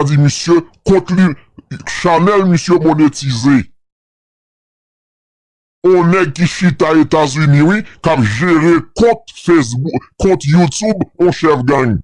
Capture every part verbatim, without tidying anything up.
di misye kont li, chanèl misye monetize. On nèg ki chita Etazini, wi, k ap jere kont Facebook, kont YouTube, on chèf gang.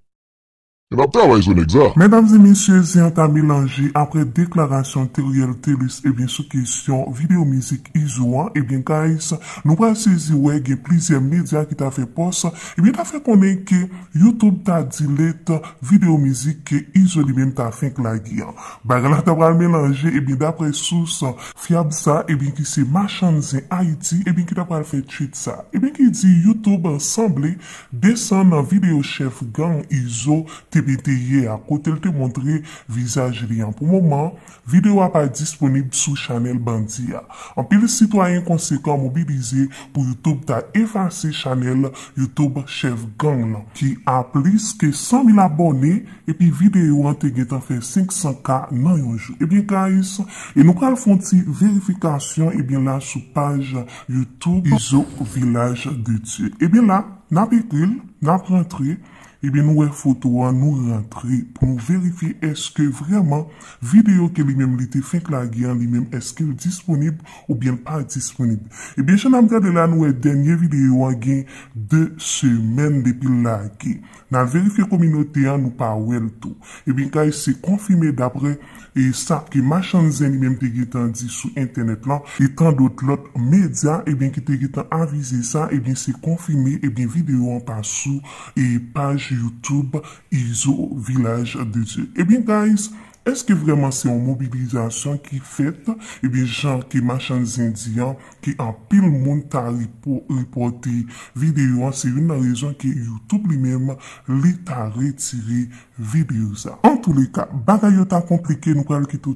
E n ap travay sou nèg sa. Medam e mesye, zen an ta melanje apre deklarasyon Teriel Thelus, ebyen, sou kesyon videyo mizik Izo an. Ebyen, guys, nou pral sezi wè gen plizyè medya ki ta fè pòs, ebyen, ta fè konnen ke YouTube ta delete videyo mizik ke Izo li menm ta fenk lage an. Bagay la ta pral melanje, ebyen, daprè sous fyab sa, ebyen, ki se Machann Zen Ayiti, ebyen, ki ta pral fè tweet sa. Ebyen, ki di YouTube sanble desann nan videyo chèf gang Izo te mete yè a, kote l te montre vizaj li an. Pou moman, videyo a pa disponib sou chanèl bandi a. Anpil sitwayen konsekan mobilize pou YouTube ta efase chanèl YouTube chèf gang lan, ki a plis ke san mil abòne, epi videyo an te gentan fè senk san K nan yon jou. Ebyen, guys, e nou pral fè yon ti verifikasyon, ebyen, la sou paj YouTube Izo Vilaj de Dye. Ebyen, la, n ap ekri l, n ap rantre, ebyen, nou wè foto an, nou rantre pou nou verifye èske vrèman videyo ke li menm li te fenk lage an, li menm, èske l disponib oubyen l pa disponib. Ebyen, jan n ap gade la, nou wè dènye videyo an gen de semèn depi l lage. N al verifye kominote an, nou pa wè l tou. Ebyen, guys, se konfime daprè e sa ke Machann Zen li menm te gentan di sou entènèt lan, e tan dòt lòt medya, ebyen, ki te gentan avize sa, ebyen, se konfime, ebyen, videyo an pa sou e paj YouTube Izo Vilaj de Dye. Ebyen, guys, èske vrèman se yon mobilizasyon ki fèt? Ebyen, jan ke Machann Zen di an, ke anpil moun ta ripo-, ripòte videyo an, se youn nan rezon ke YouTube li menm, li ta retire videyo sa. Antouleka, bagay yo ta konplike, nou pral kite w